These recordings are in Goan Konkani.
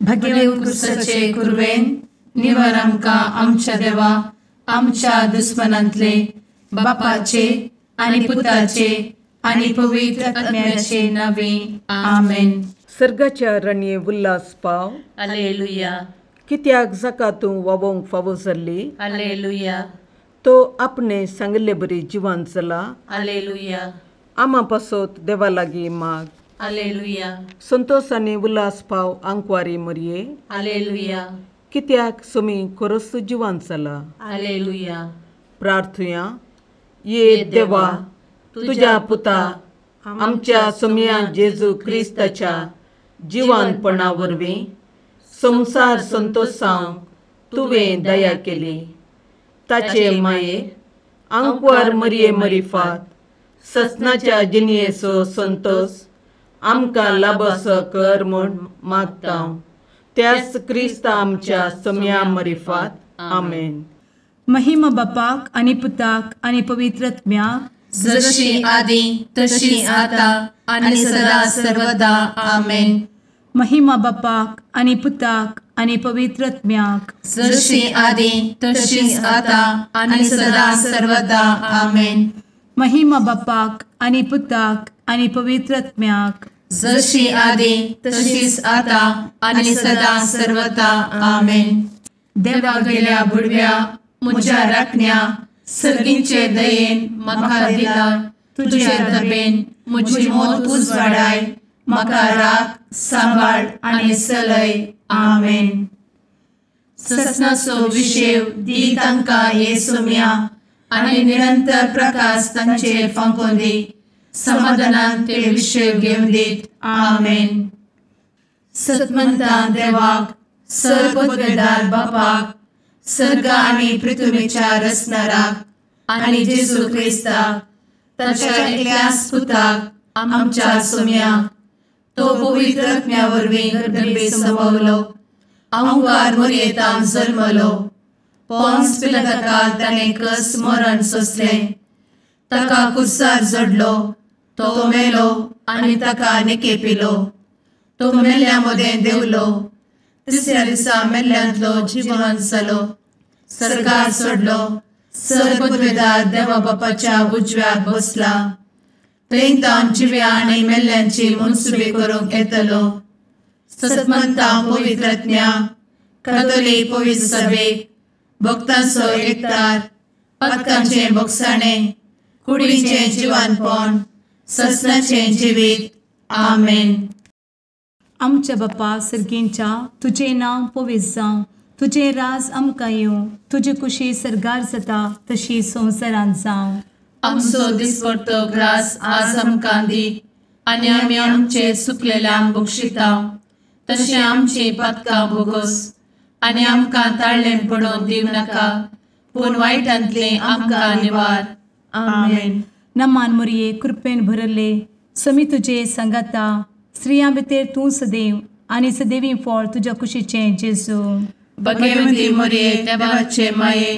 भगेवन क्रिस्ताचे कुरवेन निवार आमकां आमच्या देवा आमच्या दुस्मनांतले बापाचे आनी पुताचे आनी पवित्र आत्म्याचे नावे आमेन. सर्गाच्या रणये उल्हास पाव. हालेलुया. कित्याक जाका तूं वावोंक फावो जाल्ली. हालेलुया. तो आपणे सांगिल्ले बरी जिवान जाला. हालेलुया. आमा पासत देवा लागीं माग. हालेलुया. संतोष आनी उल्हास पाव आंकवारी मरये. हालेलुया. कित्याक सोमी खरोच जिवान जाला. हालेलुया. प्रार्थुया. ये देवा तुज्या पुता आमच्या सोमया जेजू क्रिस्ताच्या जिवानपणा वरवीं संवसार संतोषांक तुवें दया केली. ताचे माये आंकवार मरये मरिफात ससनाच्या जिणयेचो संतोष आमकां लाभसो कर म्हूण मागता त्याच क्रिस्ता आमच्या सोमया मरिफात. आमेन. महिमा बापाक आनी पुताक आनी पवित्र आत्म्याक, जशी आदी तशी आता आनी सदा सर्वदा. आमेन. महिमा बापाक आनी पुताक आनी पवित्र आत्म्याक, जशी आदी तशी आता आनी सदा सर्वदा. आमेन. महिमा बापाक आनी पुताक आनी पवित्र आत्म्याक, जशी आदी तशीच आता आनी सदा सर्वदा. आमेन. देवा गेल्या बुडव्या म्हज्या राखण्या सर्गींचे दयेन म्हाका दिला तुजे दबेन म्हजी मोत उजवाडाय म्हाका राख सांबाळ आनी सलय. आमेन. ससनाचो विशेव दी तांकां हे सोम्या आनी निरंतर प्रकाश तांचेर फांकोवन दी. समाधानान ते विशेव घेवन दीत. आमेन. सतमंता देवाक सर्वपदवेदार बापाक सर्ग आनी पृथ्वीच्या रचणाराक आनी जेजू क्रिस्ताक ताच्या एकल्याच पुताक आमच्या सोम्याक तो पवित्र आत्म्या वरवीं गर्भे संभवलो आंकार मोरयेतान जल्मलो पोन्स पिलाताकाल ताणें कस मरण सोंसलें ताका कुर्सार जडलो तो मेलो आनी ताका निकेपिलो तो मेल्ल्या मदें देंवलो तिसऱ्या दिसा मेल्ल्यांतलो जिवन जालो सर्गार सोडलो सर्वपदवेदार देवा बापाच्या उजव्याक बसला थंय तावन जिव्या आनी मेल्ल्यांची मनसुबी करूंक येतलो. सतमंता पवित्र आत्म्या कातोलीक पवित्र सभेक भक्तांचो एकतार पातकांचें भोगसाणें कुडीचें जिवानपण ससनाचें जिवीत. आमेन. आमच्या बापा सर्गींच्या तुजें नांव पवित्र जावं, तुजें राज आमकां येवं, तुजी कुशी सर्गार जाता तशी संवसारांत जावं. आमचो दिसपडतो ग्रास आज आमकां दी आनी आमी आमचे सुकलेल्यांक बक्षिता तशें आमची पातकां भोगोस आनी आमकां ताळ्ळें पडोवन दिवं नाका पूण वायटांतलें आमकां निवार. आमेन. नमान मोरये कृपेन भरले समी तुजे सांगाता स्त्रियां भितर तूं सदैव आनी सदैवी फळ तुज्या कुशीचें जेजू. भगवंती मोरये देवाचे माये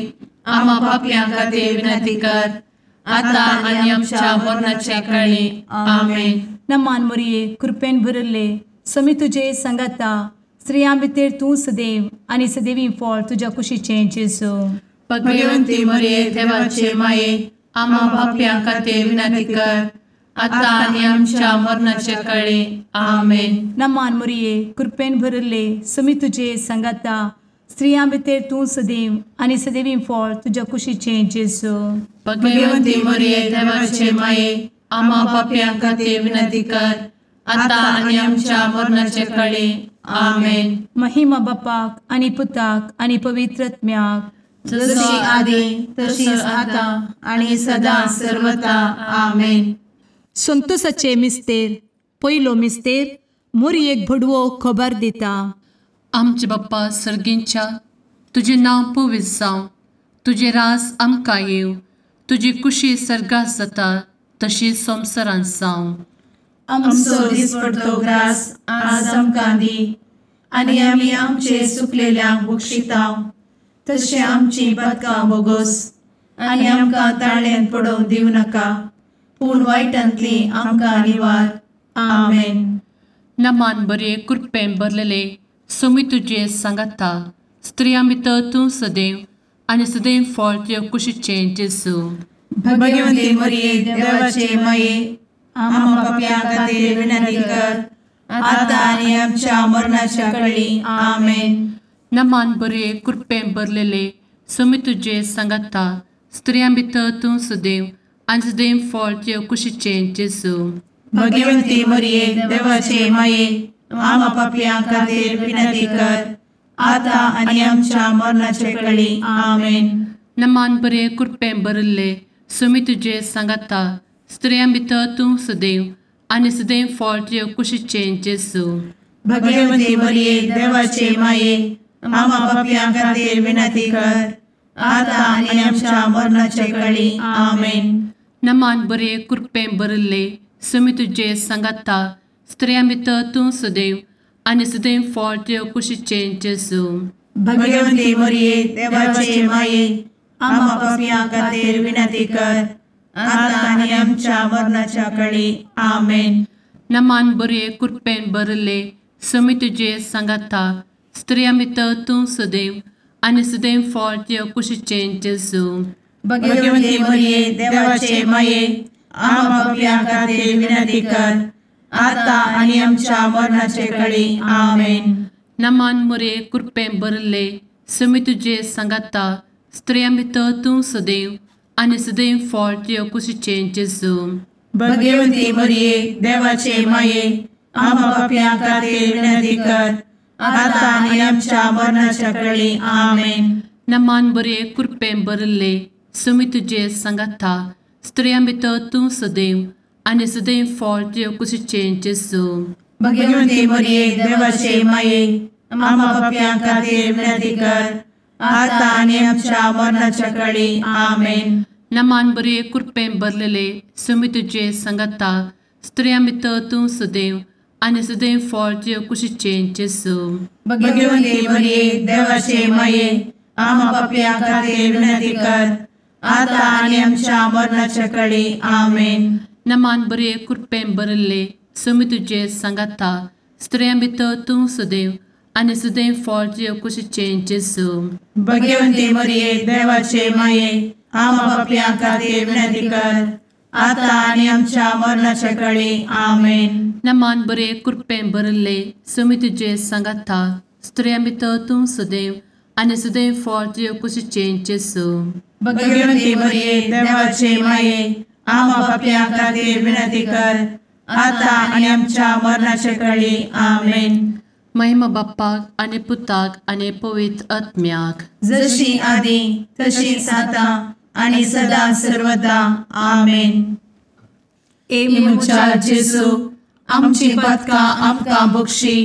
आमा पापयां खातीर विनंती कर आता आनी आमच्या मरणाच्या काळी. आमेन. नमान मोरये कृपेन भरले समी तुजे सांगाता स्त्रियां भितर तूं सदैव आनी सदैवी फळ तुज्या कुशीचें जेजू. भगवंती मोरये देवाचे माये आमा पापयां खातीर विनंती कर आता आनी आमच्या मरणाच्या काळी. आमेन. नमान मोरये कृपेन भरले समी तुजे सांगाता स्त्रियां भितर तूं सदैव आनी सदैवी फळ तुज्या कुशीचें जेजू. भगवंती मोरये देवाचे माये आमा पापयां खातीर विनंती कर आता आनी आमच्या मरणाच्या काळी. आमेन. महिमा बापाक आनी पुताक आनी पवित्र आत्म्याक, जशी आदी तशीच आता आनी सदा सर्वता. आमेन. संतोषाचे मिस्तेर पयलो मिस्तेर मोरयेक भडवो खबर दिता. आमचे बाप्पा सर्गींच्या तुजें नांव पवित्र जावं, तुजें राज आमकां येवं, तुजी कुशी सर्गात जाता तशी संवसारांत जावं. आमचो दिसपडतो ग्रास आज आमकां दी आनी आमी आमचे सुकलेल्यांक बक्षिता तशें आमची पातकां भोगोस आनी आमकां ताळ्ळेंत पडोवंक दिवं नाका पूण वायटांतली आमकां निवार. आमेन. नमान बरे कृपेन भरलेले सोमी तुजे सांगाता, स्त्रियां भितर तूं सदैव आनी सदैव फळ तुज्या कुशीचें जेजू। भगवती मरिये देवाचे माये, आम्हा पाप्यां खातीर विनंती कर, आतां आनी आमच्या मरणाच्या कळी। आमेन। नमान बरे कृपेन भरलेले, सोमी तुजे सांगाता, स्त्रियां भितर तूं सदैव आनी सदैव फळ तुज्या कुशीचें जेजू। भगवती मरिये देवाचे माये, आम्हा पाप्यां खातीर विनंती कर, आतां आनी आमच्या मरणाच्या कळी। आमेन। नमान बरे कृपेन भरलेले, सोमी तुजे सांगाता, स्त्रियां भितर तूं सदैव आनी सदैव फळ तुज्या कुशीचें जेजू। भगवती मरिये देवाचे माये, आम्हा पाप्यां खातीर विनंती कर, आतां आनी आमच्या मरणाच्या कळी। आमेन। नमान बरे कृपेन भरलेले, सोमी तुजे सांगाता, स्त्रियां भितर तूं सदैव आनी सदैव फळ तुज्या कुशीचें जेजू। भगवती मरिये देवाचे माये, आम्हा पाप्यां खातीर विनंती कर, आतां आनी आमच्या मरणाच्या कळी। आमेन। नमान बरे कृपेन भरलेले, सोमी तुजे सांगाता, स्त्रियां भितर तूं सदैव आनी सदैव फळ तुज्या कुशीचें जेजू। भगवती मरिये देवाचे माये, आम्हा पाप्यां खातीर विनंती कर, आतां आनी आमच्या मरणाचे कळी। आमेन। नमान मरिये कृपेन भरलेले, सोमी तुजे सांगाता, स्त्रियां भितर तूं सदैव आनी सदैव फळ तुज्या कुशीचें जेजू। भगवती मरिये देवाचे माये, आम्हा पाप्यां खातीर विनंती कर, आतां आनी आमच्या मरणाच्या कळी। आमेन। नमान बरे कृपेन भरलेले, सोमी तुजे सांगाता, स्त्रियां भितर तूं सदैव आनी सदैव फळ तुज्या कुशीचें जेजू। भगवती मरिये देवाचे माये, आम्हा पाप्यां खातीर विनंती कर, आतां आनी आमच्या मरणाच्या कळी। आमेन। नमान बरे कृपेन भरलेले, सोमी तुजे सांगाता, स्त्रियां भितर तूं सदैव आनी सदैव फळ तुज्या कुशीचें जेजू। भगवती मरिये देवाचे माये, आम्हा पाप्यां खातीर विनंती कर, आतां आनी आमच्या मरणाच्या कळी। आमेन। नमान बरे कृपेन भरलेले, सोमी तुजे सांगाता, स्त्रियां भितर तूं सदैव आनी सदैव फळ तुज्या कुशीचें जेजू। भगवती मरिये देवाचे माये, आम्हा पाप्यां खातीर विनंती कर, आतां आनी आमच्या मरणाच्या कळी। आमेन। नमान बरे कृपेन भरलेले, सोमी तुजे सांगाता, स्त्रियां भितर तूं सदैव आनी सदैव फळ तुज्या कुशीचें जेजू। भगवती मरिये देवाचे माये, आम्हा पाप्यां खातीर विनंती कर, आतां आनी आमच्या मरणाच्या कळी। आमेन। महिमा बाप्पाक आनी पुताक आनी पवित्र आत्म्याक, जशी आदी तशीच आतां आनी सदा सर्वदा। आमेन। ए म्हज्या जेजू, आमची पातकां आमकां बक्षी,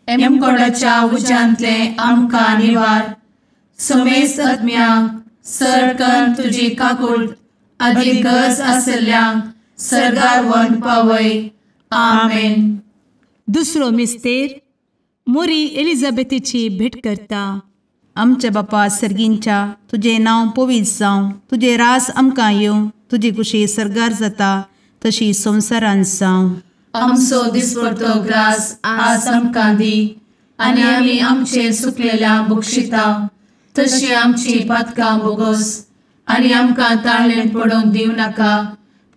एमकोडाच्या उज्यांतले आमकां निवार, समेस्त आत्म्यांक सरकन तुजी काकूट आदी गरज आशिल्ल्यांक सर्गार व्हरून पावय। आमेन। दुसरो मिस्तेर मोरी एलिझाबेथीची भेट करता। आमच्या बापा सर्गींच्या, तुजें नांव पवित्र जावं, तुजें रास आमकां येवं, तुजी कुशी सर्गार जाता तशी संवसारांत जावं। आमचो दिसपडतो ग्रास आज आमकां दी, आनी आमी आमचे सुकलेल्या बक्षिता तशी आमची पातकां बोगोस, आनी आमकां ताळेन पडोवंक दिवं नाका,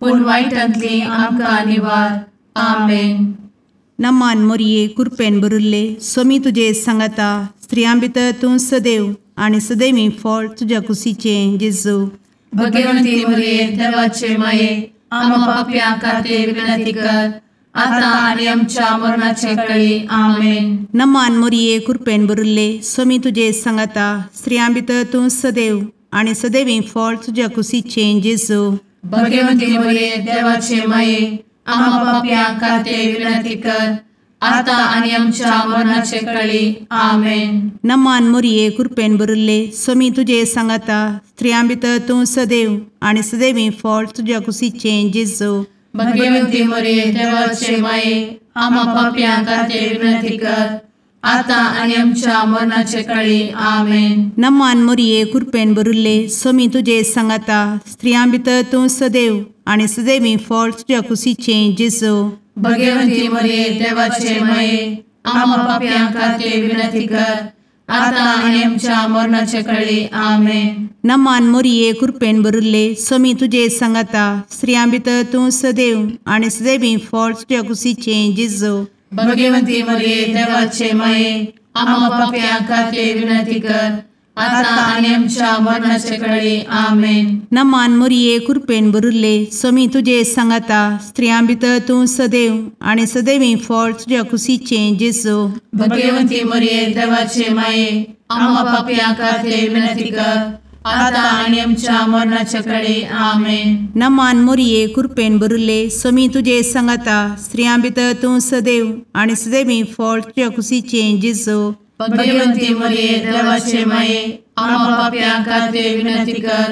पूण वायटांतली आमकां निवार। आमेन। नमान मोरये कृपेन भरिल्ले, सोमी तुजे सांगाता, स्त्रियां भितर तूं सदैव आनी सदैवी फळ तुज्या कुशीचें जेजू। भगवंती मोरये देवाचे माये, आम्हा पाप्यां खातीर विनंती कर, आतां आनी आमच्या मरणाचे कळी। आमेन। नमान मोरये कृपेन भरिल्ले, सोमी तुजे सांगाता, स्त्रियां भितर तूं सदैव आनी सदैवी फळ तुज्या कुशीचें जेजू। भगवंती मोरये देवाचे माये, आम्हा पाप्यां खातीर विनंती कर, आतां आनी आमच्या मरणाचे कळी। आमेन। नमान मोरये कृपेन भरिल्ले, सोमी तुजे सांगाता, स्त्रियां भितर तूं सदैव आनी सदैवी फळ तुज्या कुशीचें जेजू। भगवंती मोरये देवाचे माये, आम्हा पाप्यां खातीर विनंती कर, आतां आनी आमच्या मरणाचे कळी। आमेन। नमान मोरये कृपेन भरिल्ले, सोमी तुजे सांगाता, स्त्रियां भितर तूं सदैव आनी सदैवी फळ तुज्या कुशीचें जेजू। भगवंती मोरये देवाचे माये, आमा पापयां खातीर विनंती कर आतां आनी आमच्या मरणाचे कळी. आमेन. नमान मोरये कृपेन भरिल्ले स्वामी तुजे सांगाता, स्त्रियां भितर तूं सदैव आनी सदैवी फळ तुज्या कुशीचें जेजू. भगवंती मरिये देवाचे माये आमा पापयां खातीर विनंती कर आतां आनी आमच्या मरणाचे कळी. आमेन. नमान मोरये कृपेन भरिल्ले स्वामी तुजे सांगाता, स्त्रियां भितर तूं सदैव आनी सदैवी फळ तुज्या कुशीचें जेजू. भगवंती मरिये देवाचे माये आमा पापयां खातीर विनंती कर आतां आनी आमच्या मरणाचे कळी. आमेन. नमान मोरये कृपेन भरिल्ले स्वामी तुजे सांगाता, स्त्रियां भितर तूं सदैव आनी सदैवी फळ तुज्या कुशीचें जेजू. भगवंती मरिये देवाचे माये आमा पापयां खातीर विनंती कर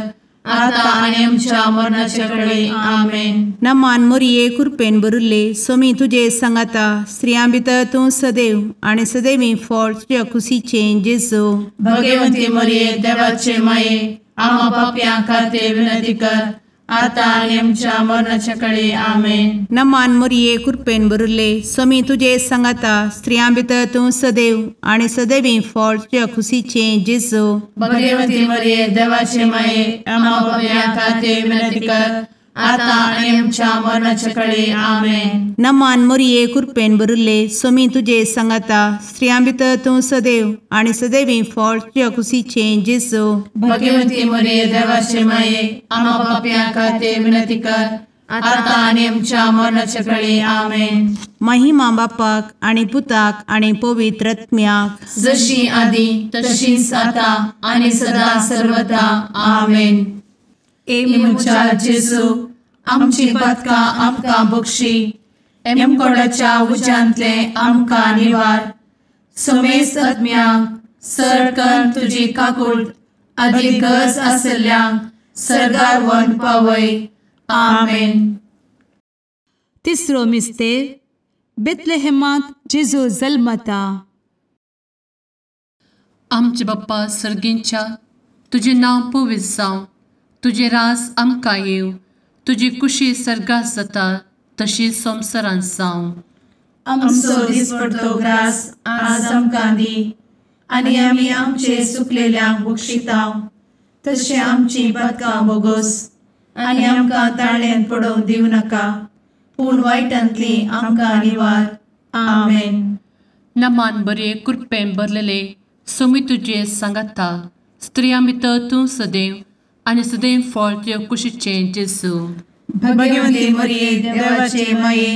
आतां आनी आमच्या मरणाचे कळी. आमेन. नमान मोरये कृपेन भरिल्ले स्वामी तुजे सांगाता, स्त्रियां भितर तूं सदैव आनी सदैवी फळ तुज्या कुशीचें जेजू. भगवंती मरिये देवाचे माये आमा पापयां खातीर विनंती कर आतां आनी आमच्या मरणाचे कळी. आमेन. नमान मोरये कृपेन भरिल्ले स्वामी तुजे सांगाता, स्त्रियां भितर तूं सदैव आनी सदैवी फळ तुज्या कुशीचें जेजू. भगवंती मरिये देवाचे माये आमा पापयां खातीर विनंती कर आतां आनी आमच्या मरणाचे कळी. आमेन. नमान मोरये कृपेन भरिल्ले स्वामी तुजे सांगाता, स्त्रियां भितर तूं सदैव आनी सदैवी फळ तुज्या कुशीचें जेजू. भगवंती मरिये देवाचे माये आमा पापयां खातीर विनंती कर आतां आनी आमच्या मरणाचे कळी. आमेन. महिमा बापाक आनी पुताक आनी पवित्र आत्म्याक, जशी आदी तशीच आतां आनी सदा सर्वदा. आमेन. ए म्हज्या जेजू आमची पातकां आमकां बक्षी, एमकोडाच्या उज्यांतले आमकां निवार, समेस्त आत्म्यांक सरकन तुजी काकूट आदी गरज आसल्ल्यांक सर्गार व्हरून पावय. आमेन. तिसरो मिस्तेर बेथलेहेमांत जेजू जल्मता. आमचे बाप्पा सर्गींच्या, तुजें नांव पवित्र जावं, तुजें राज आमकां येवं, तुजी कुशी सर्गात जाता तशी संवसारांत जावं. आमचो दिसपडतो ग्रास आज आमकां दी आनी आमी आमचे सुकलेल्यांक बक्षितांव तशें आमची पातकां बोगोस आनी आमकां ताळ्यान पडोवंक दिवं नाका, पूण वायटांतली आमकां निवार. आमेन. नमान बरे कृपेन भरलेले स्वामी तुजे सांगाता, स्त्रियां भितर तूं सदैव आनी सदैव फळ तुज्या कुशीचें जेजू. भगवंती मरिये देवाचे माये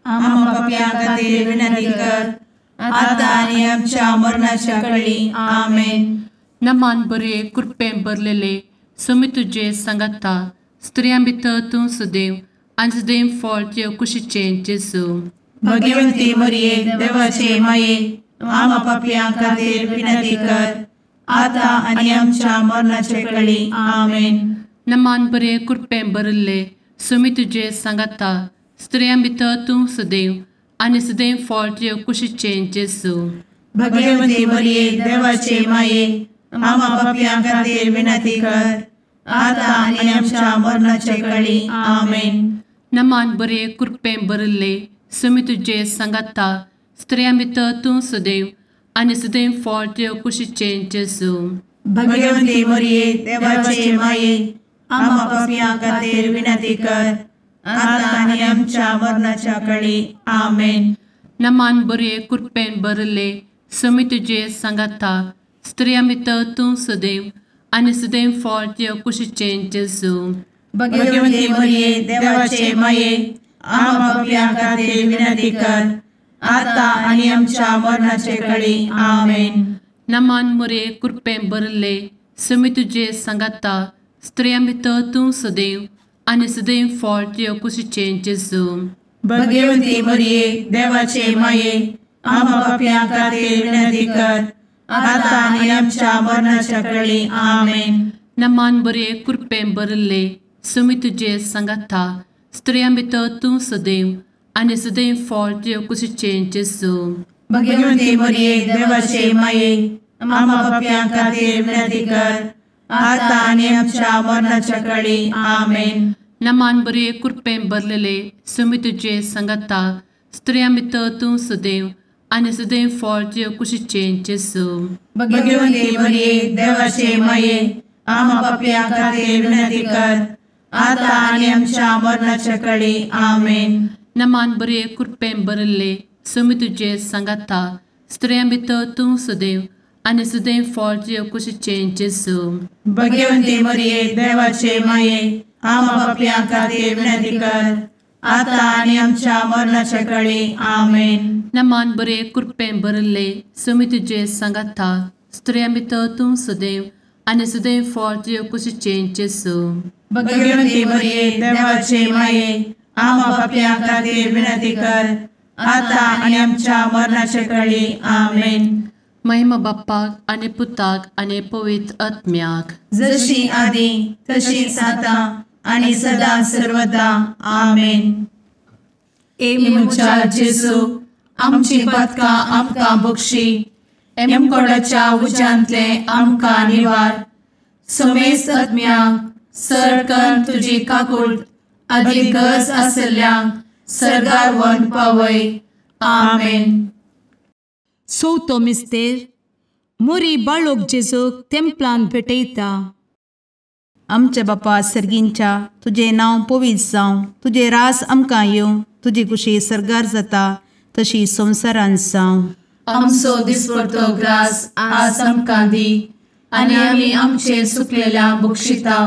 आमा पापयां खातीर विनंती कर आतां आनी आमच्या मरणाच्या कळी. आमेन. नमान बरे कृपेन भरलेले स्वामी तुजे सांगाता, स्त्रियां भितर तूं सदैव आनी सदैव फळ तुज्या कुशीचें जेजू. भगवंती मरिये देवाचे माये आमा पापयां खातीर विनंती कर आतां आनी आमच्या मरणाचे कळी. आमेन. नमान बरे कृपेन भरिल्ले स्वामी तुजे सांगाता, स्त्रियां भितर तूं सदैव आनी सदैव फळ तुज्या कुशीचें जेजू. भगवंती मरिये देवाचे माये आमा पापयां खातीर विनंती कर आतां आनी आमच्या मरणाचे कळी. आमेन. नमान बरे कृपेन भरिल्ले स्वामी तुजे सांगाता, स्त्रियां भितर तूं सदैव आनी सदैव फळ तुज्या कुशीचें जेजू. भगवंती मरिये देवाचे माये आमा पापयां खातीर विनंती कर आतां आनी आमच्या मरणाच्या कळी. आमेन. नमान बरे कृपेन भरिल्ले स्वामी तुजे सांगाता, स्त्रियां भितर तूं सदैव आनी सदैव फळ तुज्या कुशीचें जेजू. भगवंती मरिये देवाचे माये आमा पापयां खातीर विनंती कर आतां आनी आमच्या मरणाचे कळी. आमेन. नमान मोरे कृपेन भरिल्ले स्वामी तुजे सांगाता, स्त्रियां भितर तूं सदैव आनी सदैव फळ तुज्या कुशीचें जेजू. भगवंती मरिये देवाचे माये आमा पापयां खातीर विनंती कर आतां आनी आमच्या मरणाच्या कळी. आमेन. नमान बरे कृपेन भरिल्ले स्वामी तुजे सांगाता, स्त्रियां भितर तूं सदैव आनी सदैव फळ तुज्या कुशीचें जेजू. भगवंती मरिये देवाचे माये आमा पापयां खातीर विनंती कर आतां आनी आमच्या मरणाच्या कळी. आमेन. नमान बरे कृपेन भरलेले स्वामी तुजे सांगाता, स्त्रियां भितर तूं सदैव आनी सदैव फळ तुजे कुशीचें जेजू. भगवती मरिये देवाचे माये, आमा पापयां खातीर विनंती कर, आतां आनी आमच्या मरणाच्या कडी. आमेन. नमान बरे कृपेन भरिल्ले, स्वामी तुजे सांगाता, स्त्रियां भितर तूं सदैव आनी सदैव फळ तुजे कुशीचें जेजू. भगवती मरिये देवाचे माये, आमा पापयां खातीर विनंती कर, आतां आनी आमच्या मरणाच्या कडी. आमेन. नमान बरे कृपेन भरिल्ले, स्वामी तुजे सांगाता, स्त्रियां भितर तूं सदैव आनी सदैव फळ तुजे कुशीचें जेजू. भगवती मरिये देवाचे माये, आमा पापयां खातीर विनंती कर, आतां आनी आमच्या मरणाच्या कडी. आमेन. महिमा बाप्पाक आनी पुताक आनी पवित्र आत्म्याक, जशी आदी तशीच आतां आनी सदा सर्वदा. आमेन. ए म्हज्या जेजू, आमची पातकां आमकां बक्षी, एमकोडाच्या उज्यांतले आमकां निवार, समेस्त आत्म्यांक सरकन तुजी काकूट आदी गरज आसल्ल्यांक सर्गार व्हरून पावय. आमेन. चवथो मिस्तेर. मोरी बाळोक जेजूक तेंपलान भेटयता. आमच्या बापा सर्गींच्या, तुजें नांव पवित्र जावं, तुजें राज आमकां येवं, तुजी कुशी सर्गार जाता तशी संवसारांत जावं. आमचो दिसपडतो ग्रास आज आमकां दी, आनी आमी आमचे सुकलेल्या बक्षिता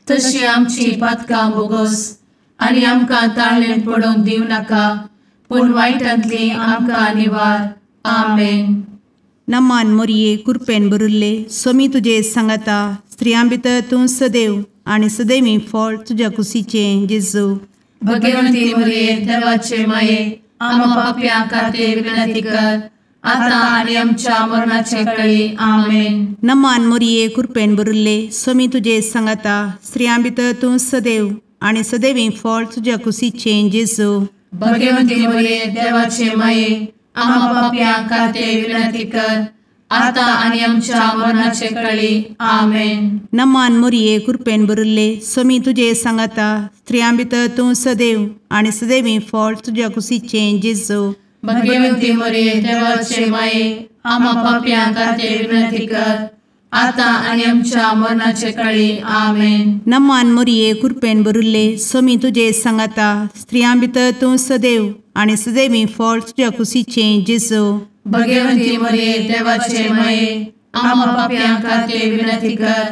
तशी आमची पातकां बोगोस, आनी आमकां ताळेन पडोवंक दिवं नाका, पूण वायटांतली आमकां निवार. आमेन. नमान मोरये कृपेन भरिल्ले, स्वामी तुजे सांगाता, स्त्रियां भितर तूं सदैव आनी सदैवी फळ तुज्या कुशीचें जेजू. भगवती मरिये देवाचे माये, आमा पापयां खातीर विनंती कर, आतां आनी आमच्या मरणाचे कळी. आमेन. नमान मोरये कृपेन भरिल्ले, स्वामी तुजे सांगाता, स्त्रियां भितर तूं सदैव आनी सदैवी फळ तुज्या कुशीचें जेजू. भगवती मरिये देवाचे माये, आमा पापयां खातीर विनंती कर, आतां आनी आमच्या मरणाचे कळी. आमेन. नमान मोरये कृपेन भरिल्ले, स्वामी तुजे सांगाता, स्त्रियां भितर तूं सदैव आनी सदैवी फळ तुज्या कुशीचें जेजू. भगवती मरिये देवाचे माये, आमा पापयां खातीर विनंती कर, आतां आनी आमच्या मरणाचे कळी. आमेन. नमान मोरये कृपेन भरिल्ले, स्वामी तुजे सांगाता, स्त्रियां भितर तूं सदैव आनी सदैवी फळ तुज्या कुशीचें जेजू. भगवती मरिये देवाचे माये, आमा पापयां खातीर विनंती कर,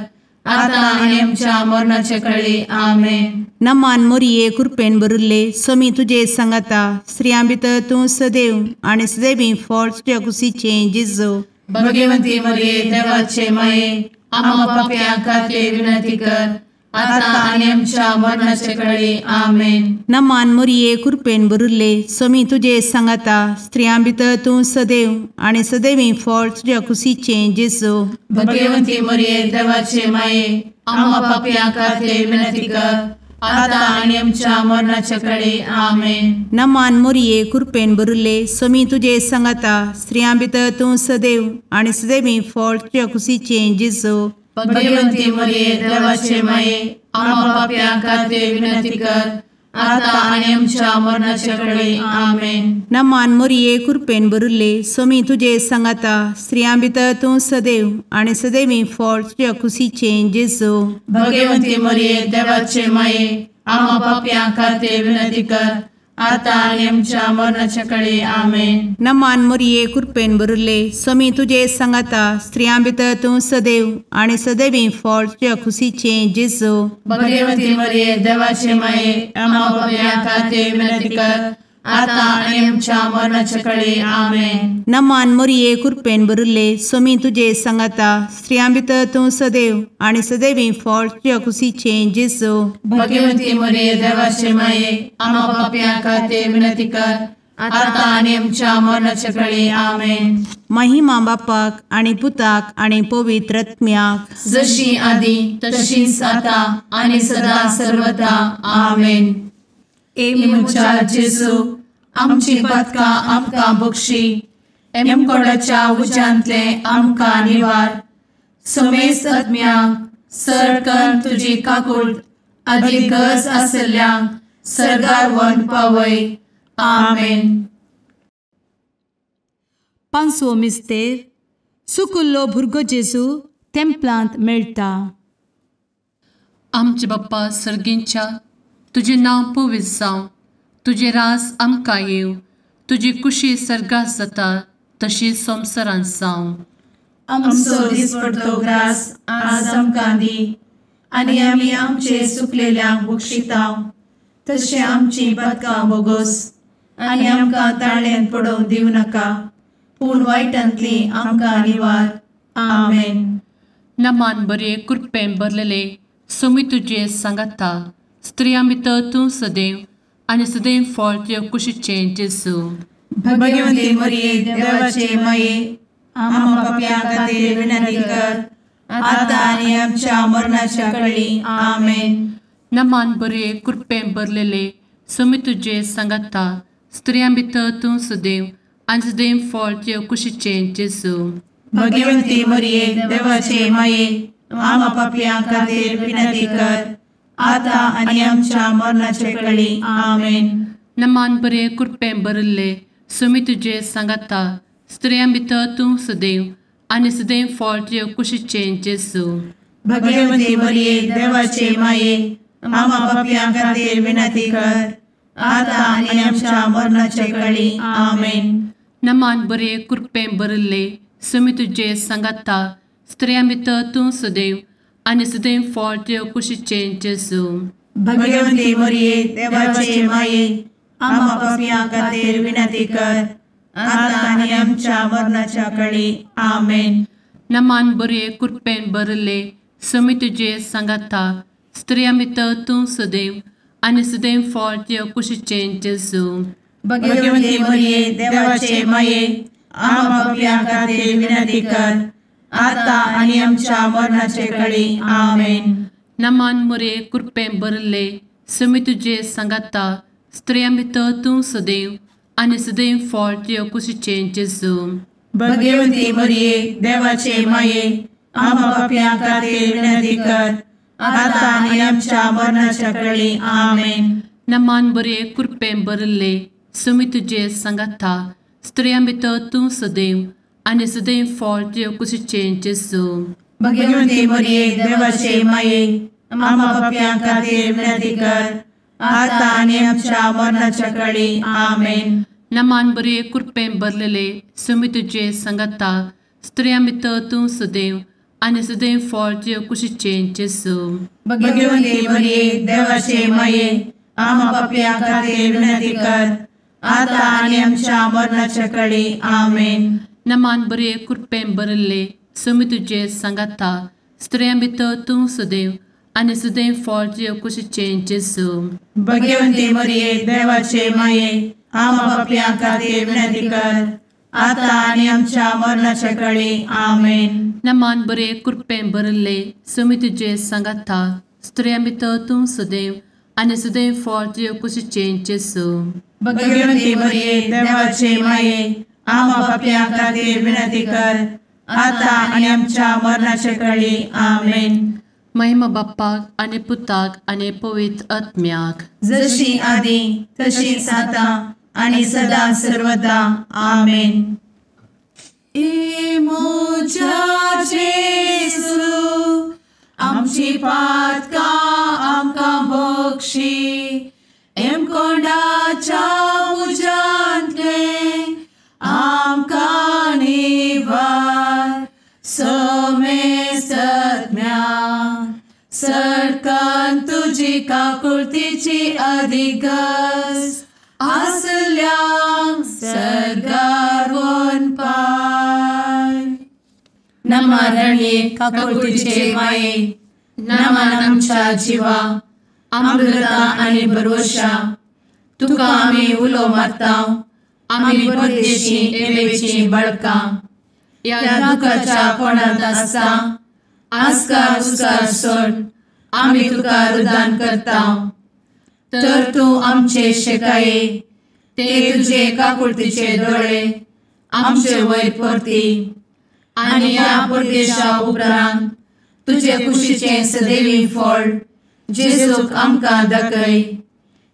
आतां आनी आमच्या मरणाचे कळी. आमेन. नमान मोरये कृपेन भरिल्ले, स्वामी तुजे सांगाता, स्त्रियां भितर तूं सदैव आनी सदैवी फळ तुज्या कुशीचें जेजू. भगवती मरिये देवाचे माये, आमा पापयां खातीर विनंती कर, आतां आनी आमच्या मरणाचे कळी. आमेन. नमान मोरये कृपेन भरिल्ले, स्वामी तुजे सांगाता, स्त्रियां भितर तूं सदैव आनी सदैवी फळ तुज्या कुशीचें जेजू. भगवती मरिये देवाचे माये, आमा पापयां खातीर विनंती कर, आतां आनी आमच्या मरणाचे कळी. आमेन. नमान मोरये कृपेन भरिल्ले, स्वामी तुजे सांगाता, स्त्रियां भितर तूं सदैव आनी सदैवी फळ तुज्या कुशीचें जेजू. भगवती मरिये देवाचे माये, आमा पापयां खातीर विनंती कर, आतां आनी आमच्या मरणाचे कळी. आमेन. नमान मोरये कृपेन भरिल्ले, स्वामी तुजे सांगाता, स्त्रियां भितर तूं सदैव आनी सदैवी फळ तुज्या कुशीचें जेजू. भगवती मरिये देवाचे माये, आमा पापयां खातीर विनंती कर, आतां आनी आमच्या मरणाचे कळी. आमेन. नमान मोरये कृपेन भरिल्ले, स्वामी तुजे सांगाता, स्त्रियां भितर तूं सदैव आनी सदैवी फळ तुज्या कुशीचें जेजू. भगवती मरिये देवाचे माये, आमा पापयां खातीर विनंती कर, आतां आनी आमच्या मरणाचे कळी. आमेन. नमान मोरये कृपेन भरिल्ले, स्वामी तुजे सांगाता, स्त्रियां भितर तूं सदैव आनी सदैवी फळ तुज्या कुशीचें जेजू. भगवती मरिये देवाचे माये, आमा पापयां खातीर विनंती कर, आतां आनी आमच्या मरणाचे कळी. आमेन. महिमा बापाक आनी पुताक आनी पवित्र आत्म्याक, जशी आदी तशीच आतां आनी सदा सर्वदा. आमेन. ए म्हज्या जेजू, आमची पातकां आमकां बक्षी, एमकोडाच्या उज्यांतले आमकां निवार, समेस्त आत्म्यांक सरकन तुजी काकूट आदी गरज आसल्ल्यांक सर्गार व्हरून पावय. आमेन. पांचवो मिस्तेर सुकुल्लो भुरगो जेजू तेंपलांत मेळटा. आमचे बाप्पा सर्गींच्या, तुजें नांव पवित्र जावं, तुजें राज आमकां येवं, तुजी कुशी सर्गात जाता तशी संवसारांत जावं. आमचो दिसपडतो ग्रास आज आमकां दी, आनी आमी आमचे सुकलेल्यांक बक्षिता तशें आमची पातकां बोगोस, आनी आमकां ताळ्यांत पडोवंक दिवं नाका, पूण वायटांतली आमकां निवार. आमेन. नमान बरे कृपेन भरलेले सोमी तुजे सांगाता, स्त्रियां भितर तूं सदैव आनी सदैव फळ तुजे कुशीचें जेजू. भगवती मरिये देवाचे माये, आम्हा पाप्यां खातीर विनंती कर, आतां आनी आमच्या मरणाच्या कळी. आमेन. नमान बरे कृपेन भरलेले सोमी तुजे सांगाता, स्त्रियां भितर तूं सदैव आनी सदैव फळ तुजे कुशीचें जेजू. भगवती मरिये देवाचे माये, आम्हा पाप्यां खातीर विनंती कर, आतां आनी आमच्या मरणाच्या कळी. आमेन. नमान बरे कृपेन भरिल्ले सोमी तुजे सांगाता, स्त्रियां भितर तूं सदैव आनी सदैव फळ तुजे कुशीचें जेजू. भगवती मरिये देवाचे माये, आम्हा पाप्यां खातीर विनंती कर, आतां आनी आमच्या मरणाच्या कळी. आमेन. नमान बरे कृपेन भरिल्ले सोमी तुजे सांगाता, स्त्रियां भितर तूं सदैव आनी सदैव फळ तुजे कुशीचें जेजू. भगवती मरिये देवाचे माये, आम्हा पाप्यां खातीर विनंती कर, आतां आनी आमच्या मरणाच्या कळी. आमेन. नमान बरे कृपेन भरिल्ले सोमी तुजे सांगाता, स्त्रियां भितर तूं सदैव आनी सदैव फळ तुजे कुशीचें जेजू. भगवती मरिये देवाचे माये, आम्हा पाप्यां खातीर विनंती कर, आतां आनी आमच्या मरणाचे कळी. आमेन. नमान मरिये कृपेन भरिल्ले सोमी तुजे सांगाता, स्त्रियां भितर तूं सदैव आनी सदैव फळ तुजे कुशीचें जेजू. भगवती मरिये देवाचे माये, आम्हा पाप्यां खातीर विनंती कर, आतां आनी आमच्या मरणाच्या कळी. आमेन. नमान बरे कृपेन भरिल्ले सोमी तुजे सांगाता, स्त्रियां भितर तूं सदैव आनी सदैव फळ तुजे कुशीचें जेजू. भगवती मरिये देवाचे माये, आम्हा पाप्यां खातीर विनंती कर, आतां आनी आमच्या मरणाच्या कळी. आमेन. नमान बरे कृपेन भरलेले सोमी तुजे सांगाता, स्त्रियां भितर तूं सदैव आनी सदैव फळ तुजे कुशीचें जेजू. भगवती मरिये देवाचे माये, आम्हा पाप्यां खातीर विनंती कर, आतां आनी आमच्या मरणाच्या कळी. आमेन. नमान बरे कृपेन भरिल्ले सोमी तुजे सांगाता, स्त्रियां भितर तूं सदैव आनी सदैव फळ तुजे कुशीचें जेजू. भगवती मरिये देवाचे माये, आम्हा पाप्यां खातीर विनंती कर, आतां आनी आमच्या मरणाच्या कळी. आमेन. नमान बरे कृपेन भरिल्ले सोमी तुजे सांगाता, स्त्रियां भितर तूं सदैव आनी सदैव फळ तुजे कुशीचें जेजू. भगवती मरिये देवाचे माये, आम्हा पाप्यां खातीर विनंती कर, आतां आनी आमच्या मरणाच्या कळी. आमेन. महिमा बाप्पाक आनी पुताक आनी पवित्र आत्म्याक, जशी आदी तशीच आतां आनी सदा सर्वदा. आमेन. ए म्हज्या जेजू, आमची पातकां आमकां बक्षी, एमकोंडाच्या उज्यांतलें आमकां निवार, समेस्तज्ञा सरकान तुजी काकुळतीची अधिगस आसल्यांक सर्गार वनपाय. नमरणे काकुळतीचे माये, नमन आमच्या जिवा, अमृता आनी भरवशा, तुका आमी उलो मारता, आमी परदेशी एवेची बळकां, ह्या दुखाच्या कोणांत आसता आस्कार उस्कार सोड आमी तुका रुदान करता, तर तूं आमचे शेकाये ते तुजे काकुळतीचे दोळे आमचे वयर परती, आनी ह्या परदेशा उपरांत तुजे कुशीचें सदैवी फळ जेजूक आमकां दाखय.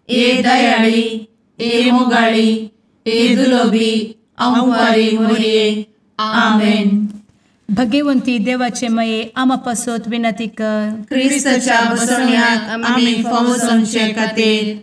ए दयाळी, ए मोगाळी, ए दुलोबी आंवकारी मोरये. आमेन. भगवंती देवाचे माये आमा पासत विनंती कर. क्रिस्ताच्या बसवण्याक आमी फावो जावचे खातीर.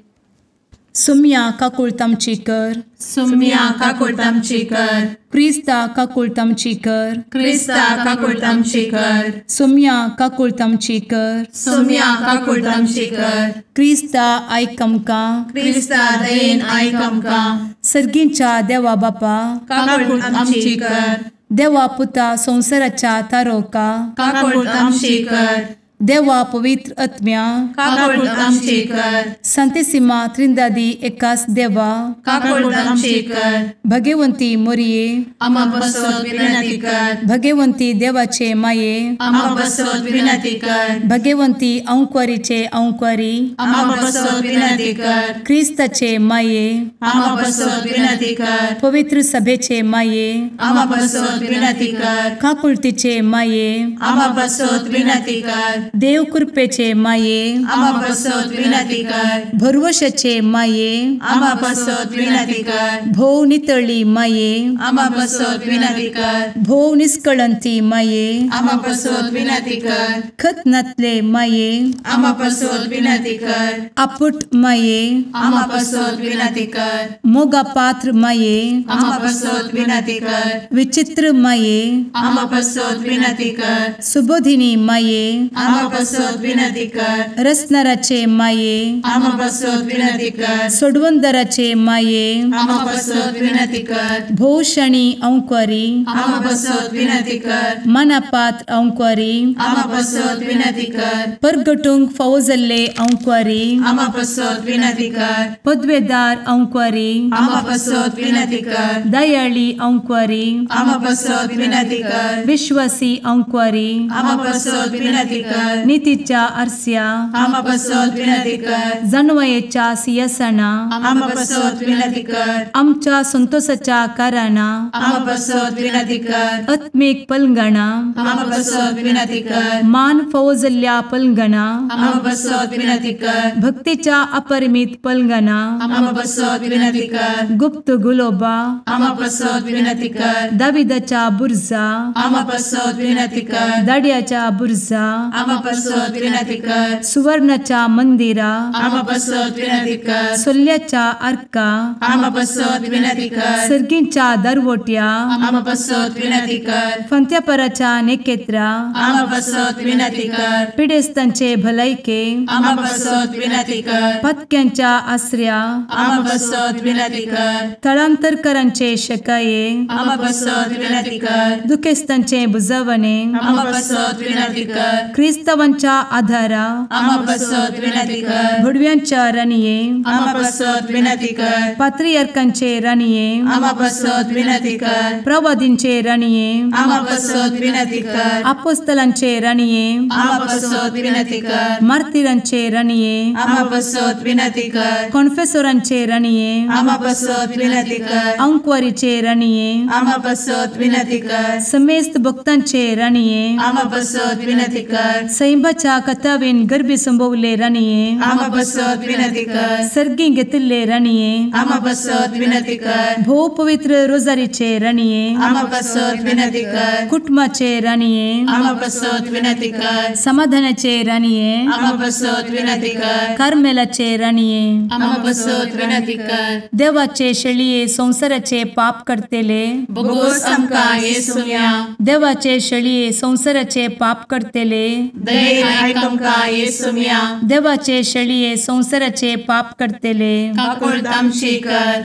सुम्या काकुळट आमची कर. सुम्या काकुळट आमची कर. क्रिस्ता काकुळट आमची कर. क्रिस्ता काकुळट आमची कर. सुम्या काकुळट आमची कर. सुम्या काकुळट आमची कर. क्रिस्ता आयक आमकां. क्रिस्ता दयेन आयक आमकां. सर्गींच्या देवा बापा काकुळट आमची कर. देवा पुता संवसाराच्या तारोका काकुळट आमची कर. देवा पवित्र आत्म्या काकुळट आमची कर. संतेसिमा त्रिंदादी एकास देवा काकुळट आमची कर. भगवंती मोरये आमा पासत विनंती कर. भगवंती देवाचे माये आमा पासत विनंती कर. भगवंती अंकुरीचे अंकुरी आमा पासत विनंती कर. क्रिस्ताचे माये आमा पासत विनंती कर. पवित्र सभेचे माये आमा पासत विनंती कर. काकुळतीचे माये आमा पासत विनंती कर. देव कृपेचे माये आमा पासत विनंती कर. भरवशाचे माये आमा पासत विनंती कर. भोव नितळी माये आमा पासत विनंती कर. भोव निष्कळंती माये आमा पासत विनंती कर. खत नातले माये आमा पासत विनंती कर. आपुट माये आमा पासत विनंती कर. मोगा पात्र माये आमा पासत विनंती कर. विचित्र माये आमा पासत विनंती कर. सुबोधिनी माये आमा पासत विनंती कर. रसनाराचे माये आमा पासत विनंती कर. सोडवंदराचे माये आमा पासत विनंती कर. भोवशणी अंकुरी आमा पासत विनंती कर. मनापात्र अंकुरी आमा पासत विनंती कर. परगटूंक फावो जाल्ले अंकुरी आमा पासत विनंती कर. पदवेदार अंकुरी आमा पासत विनंती कर. दयाळी अंकुरी आमा पासत विनंती कर. विश्वासी अंकुरी आमा पासत विनंती कर. नितीच्या आरस्या आमा पासत विनंती कर. जानवयेच्या सिंहासना आमा पासत विनंती कर. आमच्या संतोषाच्या कारणा आमा पासत विनंती कर. आत्मीक पलंगणा आमा पासत विनंती कर. मान फावो जाल्ल्या पलंगणा आमा पासत विनंती कर. भक्तीच्या अपरिमित पलंगणा आमा पासत विनंती कर. गुप्त गुलोबा आमा पासत विनंती कर. दाविदाच्या बुर्जा आमा पासत विनंती कर. दाड्याच्या बुर्जा आमा पासत विनंती कर. सुवर्णाच्या मंदिरा आमा पासत विनंती कर. सोल्ल्याच्या आर्का आमा पासत विनंती कर. सर्गींच्या दरवट्या आमा पासत विनंती कर. फंत्यापराच्या नेकेत्रा आमा पासत विनंती कर. पिडेस्तांचे भलायके आमा पासत विनंती कर. पत्क्यांच्या आसऱ्या आमा पासत विनंती कर. थळांतरकरांचे शकाये आमा पासत विनंती कर. दुखेस्तांचे बुजवणे आमा पासत विनंती कर. क्रिस्तावांच्या आधारा आमा पासत विनंती कर. भुडव्यांच्या राणये आमा पासत विनंती कर. पात्रियार्कांचे राणये आमा पासत विनंती कर. प्रवादींचे राणये आमा पासत विनंती कर. आपोस्तलांचे राणये आमा पासत विनंती कर. मार्तिरांचे राणये आमा पासत विनंती कर. कॉन्फेसोरांचे राणये आमा पासत विनंती कर. अंकुवारीचे राणये आमा पासत विनंती कर. समेस्त भक्तांचे राणये आमा पासत विनंती कर. सैंबाच्या कथावेन गर्भी संभवले राणये आमा पासत विनंती कर. सर्गी घेतिल्ले राणये आमा पासत विनंती कर. भोव पवित्र रोजारीचे राणये आमा पासत विनंती कर. कुटुंबाचे राणये आमा पासत विनंती कर. समाधानाचे राणये आमा पासत विनंती कर. कार्मेलाचे राणये आमा पासत विनंती कर. देवाचे शेळये संवसाराचे पाप करतेले बोगोस आमकां येसुम्या देवाचे शेळये संवसाराचे पाप करतेले दयेन आयक आमकां येसुम्या देवाचे शेळये संवसाराचे पाप करतेले काकुळट आमची कर.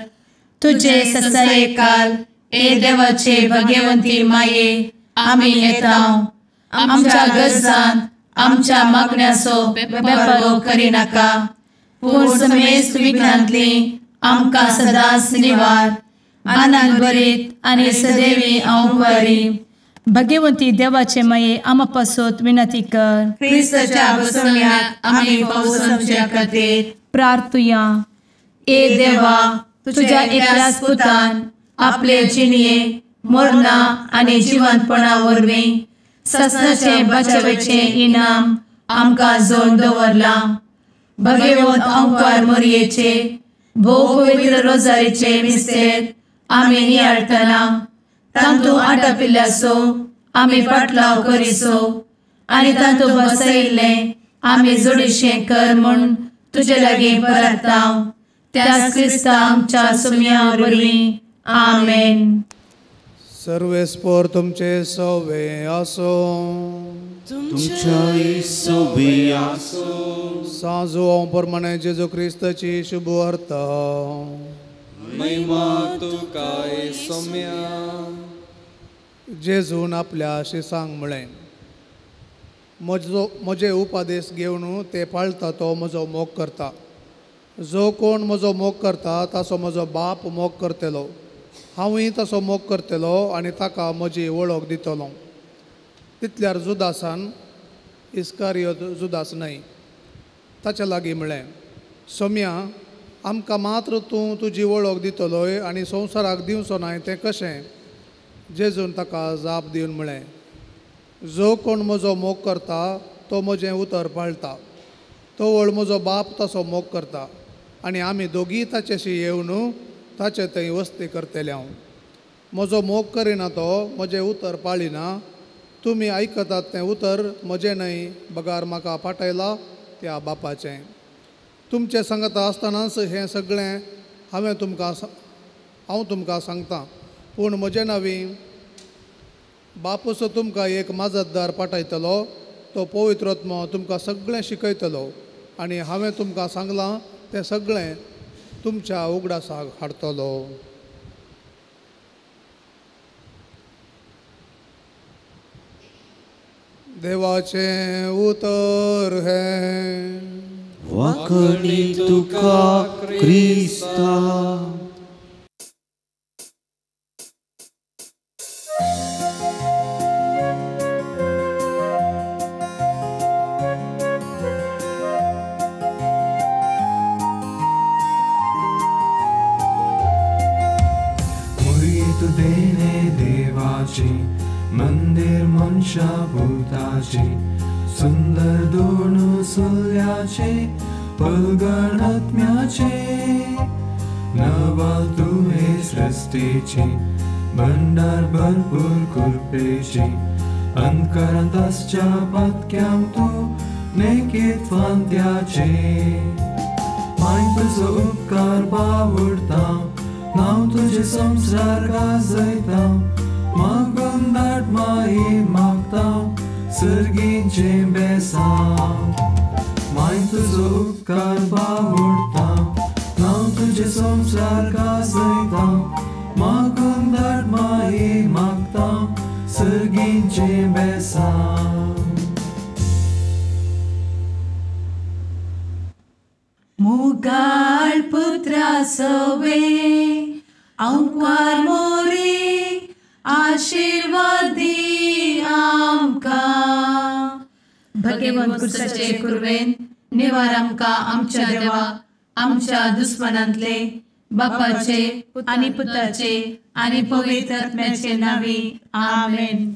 तुझे ससायेकाल ए देवाचे भगवंती माये आमी येता आमच्या गरजान आमच्या मागण्याचो बेपारो करिनाका पूण समेस्त विघ्नांतली आमकां सदांच निवार आनंद भरीत आनी सदैवी अंकुरी. भगवंती देवाचे माये आमा पासत विनंती कर. क्रिस्ताच्या बसवण्याक आमी फावो जावचे खातीर प्रार्थुया. ए देवा तुझ्या एकल्याच पुतान आपले जिणये मरणा आनी जिवंतपणा वरवीं ससनाचें बचावेचें इनाम आमकां जोडून दवरलां. भगवंत अंकार मोरयेचे भोव पवित्र रोजारीचे मिस्तेर आमी नियाळटना तांतू आटापिल्ल्याचो आमी पाटलाव करिसो आनी तांतू बसयिल्लें आमी जोडीशें कर म्हूण तुजे लागीं परता त्याच क्रिस्ता आमच्या सुम्या वरवीं. आमेन. सर्वेस्पोर तुमचे सवे आसो. तुमच्याय सवे आसो. सांजो प्रमाणे जेजू क्रिस्ताची शुभवार्ता. महिमा तुकाय सोम्या. जेजून आपल्या शिसांक म्हळें, म्हजे उपादेश घेवन ते पाळता तो म्हजो मोग करता. जो कोण म्हजो मोग करता ताचो म्हजो बाप मोग करतलो, हांवूय तसो मोग करतलो आनी ताका म्हजी वळख दितलो. तितल्यार जुदासान, इस्कारियोत जुदास न्हय, ताच्या लागीं म्हळें, सोम्या आमकां मात्र तूं तुजी वळख दितलोय आनी संवसाराक दिवचो नाय तें कशें? जेजून ताका जाप दिवन म्हळें, जो कोण म्हजो मोग करता तो म्हजें उतर पाळटा. तवळ म्हजो बाप तसो मोग करता आनी आमी दोगीय ताचेशी येवन ताचे थंय वस्ती करतले. हांव म्हजो मोग करिना तो म्हजें उतर पाळिना. तुमी आयकतात तें उतर म्हजें न्हय, बगार म्हाका पाठयला त्या बापाचें. तुमचें सांगता आसतनाच हें सगळें हांव तुमकां सांगता, पूण म्हजें नांवी बापूस तुमकां एक माजतदार पाठयतलो, तो पवित्र आत्मो तुमकां सगळें शिकयतलो आनी हांवें तुमकां सांगलां तें सगळें तुमच्या उगडासाक हाडटलो. देवाचें उतर हें. वाकणी तुका क्रिस्ता. मंदिर मनशा भूताचे सुंदर दोन सुल्याचे पलगण आत्म्याचे नवाल तुवे सृष्टीचे भंडार भरपूर कृपेचे अंतकरांत आसच्या पातक्यांक तूं नेकीत फांत्याचे. माय तुजो उपकार बावडता, नांव तुजें संवसार गाजयता, मागून धाड माई मागता सर्गीचें बेसांव. माय तुजो उपकार बावडता, नांव तुजें संवसार गाजयता, मागून धाड माई मागता सर्गीचें बेसांव. मुगाळ पुत्रा सवे आंकवार मोरे आशीर्वाद दी आमकां. भगवंत कुर्साचे कुर्वेन निवार आमकां आमच्या देवा आमच्या दुस्मनांतले बापाचे आनी पुताचे आनी पवित्र आत्म्याचे नांवी. आमेन.